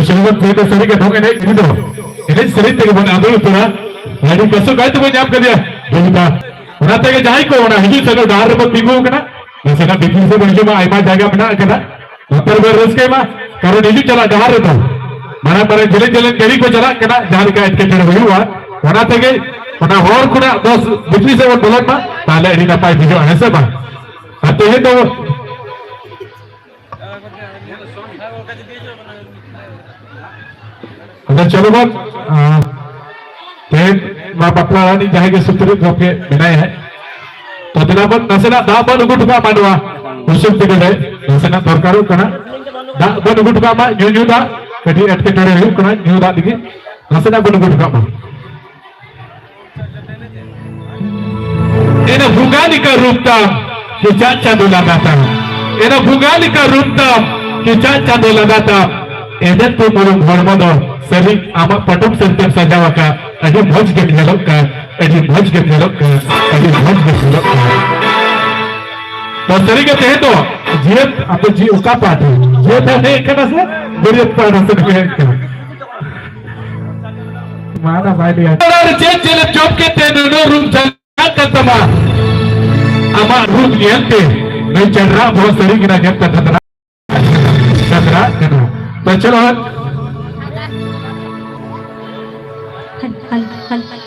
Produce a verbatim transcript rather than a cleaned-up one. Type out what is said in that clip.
ᱥᱚᱢᱚᱭ ᱛᱮᱫᱚ ᱥᱟᱹᱨᱤ ᱜᱮ ᱰᱷᱚᱝ ᱮᱱᱮᱡ ᱨᱮᱫᱚ ᱮᱱᱮᱡ ᱥᱮᱨᱮᱧ ᱛᱮᱜᱮ ᱵᱚᱱ ᱟᱫᱚᱲ ᱩᱛᱟᱹᱨᱟ᱾ ᱟᱹᱰᱤ ᱵᱮᱥ ᱠᱟᱭ ᱛᱮᱵᱚᱱ ᱧᱟᱢ ᱠᱮᱫᱮᱭᱟ ᱡᱚᱭᱤᱛᱟ᱾ ᱚᱱᱟ ᱛᱮᱜᱮ ᱡᱟᱦᱟᱸᱭ ᱠᱚ ᱚᱱᱟ ᱦᱤᱡᱩᱜ ᱥᱮᱱᱚᱜ ᱰᱟᱦᱟᱨ ᱨᱮᱵᱚᱱ ᱛᱤᱸᱜᱩ ᱟᱠᱟᱱᱟ, ᱱᱟᱥᱮᱱᱟᱜ ᱵᱷᱤᱛᱤᱨ ᱥᱮᱫ ᱵᱚᱱ ᱦᱤᱡᱩᱜ ᱢᱟ, ᱟᱭᱢᱟ ᱡᱟᱭᱜᱟ ᱢᱮᱱᱟᱜ ᱟᱠᱟᱫᱟ᱾ ᱱᱚᱛᱮ ᱨᱮᱵᱚᱱ ᱨᱟᱹᱥᱠᱟᱹᱭ ᱢᱟ, ᱠᱟᱨᱚᱱ ᱦᱤᱡᱩᱜ ᱪᱟᱞᱟᱜ ᱰᱟᱦᱟᱨ ᱨᱮᱫᱚ ᱢᱟᱨᱟᱝ ᱢᱟᱨᱟᱝ ᱡᱮᱞᱮᱧ ᱡᱮᱞᱮᱧ ᱜᱟᱹᱰᱤ ᱠᱚ ᱪᱟᱞᱟᱜ ᱠᱟᱱᱟ, ᱡᱟᱦᱟᱸ ᱞᱮᱠᱟ ᱮᱴᱠᱮᱴᱚᱬᱮ ᱦᱩᱭᱩᱜᱼᱟ, ᱚᱱᱟ ᱛᱮᱜᱮ ᱚᱱᱟ ᱦᱚᱨ ᱠᱷᱚᱱᱟᱜ ᱵᱚᱥ ᱵᱷᱤᱛᱨᱤ ᱥᱮᱫ ᱵᱚᱱ ᱵᱚᱞᱚᱱ ᱢᱟ, ᱛᱟᱦᱞᱮ ᱟᱹᱰᱤ ᱱᱟᱯᱟᱭ ᱵᱩᱡᱷᱟᱹᱜᱼᱟ, ᱦᱮᱸ ᱥᱮ ᱵᱟᱝ? ᱟᱨ ᱛᱮᱦᱮᱧ ᱫᱚ ᱟᱫᱚ ᱪᱚᱞᱚ ᱵᱚᱱ, ᱟᱸ, ᱛᱮᱦᱮᱧ ᱱᱚᱣᱟ ᱵᱟᱯᱞᱟ ᱨᱤᱱᱤᱡ ᱡᱟᱦᱟᱸᱭ ᱜᱮ ᱥᱩᱛᱨᱮᱫ ᱜᱚᱢᱠᱮ ᱢᱮᱱᱟᱭᱟ, ᱛᱚ ᱫᱮᱞᱟ ᱵᱚᱱ ᱱᱟᱥᱮᱱᱟᱜ ᱫᱟᱜ ᱵᱚᱱ ᱩᱰᱩᱠ ᱦᱚᱴᱚ ᱠᱟᱜ ᱢᱟ ᱱᱚᱣᱟ ᱩᱥᱩᱞ ᱛᱮᱜᱮ ᱨᱮ, ᱱᱟᱥᱮᱱᱟᱜ ᱫᱚᱨᱠᱟᱨᱚᱜ ᱠᱟᱱᱟ᱾ ᱫᱟᱜ ᱵᱚᱱ ᱩᱰᱩᱠ ᱦᱚᱴᱚ ᱠᱟᱜ ᱢᱟ, ᱧᱩ ᱧᱩ ᱫᱟᱜ, ᱠᱟᱹᱴᱤᱡ ᱮᱴᱠᱮᱴᱚᱬᱮ ᱦᱩᱭᱩᱜ ᱠᱟᱱᱟ ᱧᱩ ᱫᱟᱜ ᱞᱟᱹᱜᱤᱫ, ᱱᱟᱥᱮᱱᱟᱜ ᱵᱚᱱ ᱩᱰᱩᱠ ᱦᱚᱴᱚ ᱠᱟᱜ ᱢᱟ᱾ ᱮᱱᱟ ᱵᱚᱸᱜᱟ ᱞᱮᱠᱟ ᱨᱩᱯ ᱛᱟᱢ, ᱠᱮᱪᱟᱜ ᱪᱟᱸᱫᱚ ᱞᱟᱜᱟ ᱛᱟᱢ᱾ ᱮᱱᱟ ᱵᱚᱸᱜᱟ ᱞᱮᱠᱟ ᱨᱩᱯ ᱛᱟᱢ, ᱠᱮᱪᱟᱜ ᱪᱟᱸᱫᱚ ᱞᱟᱜᱟ ᱛᱟᱢ᱾ ᱮᱱᱮᱡ ᱛᱮ ᱢᱩᱨᱩᱢ ᱦᱚᱲᱢᱚ ᱫᱚ ᱥᱟᱹᱨᱤ ᱟᱢᱟᱜ ᱯᱟᱹᱴᱩᱵ ᱥᱟᱹᱨᱤᱛᱮᱢ ᱥᱟᱡᱟᱣ ᱟᱠᱟᱫ᱾ ᱟᱹᱰᱤ ᱢᱚᱡᱽ ᱜᱮᱢ ᱧᱮᱞᱚᱜ ᱠᱟᱱ, ᱟᱹᱰᱤ ᱢᱚᱡᱽ ᱜᱮᱢ ᱧᱮᱞᱚᱜ ᱠᱟᱱ, ᱟᱹᱰᱤ ᱢᱚᱡᱽ ᱜᱮᱢ ᱧᱮᱞᱚᱜ ᱠᱟᱱ᱾ ᱛᱚ ᱥᱟᱹᱨᱤ ᱜᱮ ᱛᱮᱦᱮᱧ ᱫᱚ ᱡᱤᱭᱟᱹᱛ, ᱟᱯᱮ ᱡᱤᱣᱤ ᱚᱠᱟ ᱯᱟᱦᱴᱟ? ᱡᱤᱭᱟᱹᱛ ᱮᱢ ᱦᱮᱡ ᱠᱟᱱᱟ ᱥᱮ ᱵᱟᱹᱨᱭᱟᱹᱛ ᱯᱟᱦᱴᱟ ᱥᱮᱫ ᱮᱢ ᱦᱮᱡ ᱠᱟᱱᱟ? ᱢᱟ ᱫᱟ ᱵᱟᱭ ᱞᱟᱹᱭᱟ᱾ ᱚᱲᱟᱜ ᱨᱮ ᱪᱮᱫ ᱪᱮᱫ ᱮᱢ ᱡᱚᱢ ᱠᱮᱫ ᱛᱮ ᱱᱩᱱᱟᱹᱜ ᱨᱩᱯ ᱡᱟᱞᱟᱜ ᱠᱟᱱ ᱛᱟᱢᱟ? ᱟᱢᱟᱜ ᱨᱩᱯ ᱧᱮᱞ ᱛᱮ ᱱᱩᱭ ᱪᱟᱸᱫᱽᱨᱟ ᱵᱚᱦᱚᱜ ᱥᱟᱹᱨᱤ ᱜᱮ ᱱᱟᱜ ᱧᱮᱞ ᱛᱮ ᱫᱷᱟᱫᱨᱟ, ᱫᱷᱟᱫᱨᱟ ᱠᱟᱱᱟ᱾ ᱛᱚ ᱪᱚᱞᱚ, ᱦᱮᱞᱳ, ᱦᱮᱞᱳ, ᱦᱮᱞᱳ᱾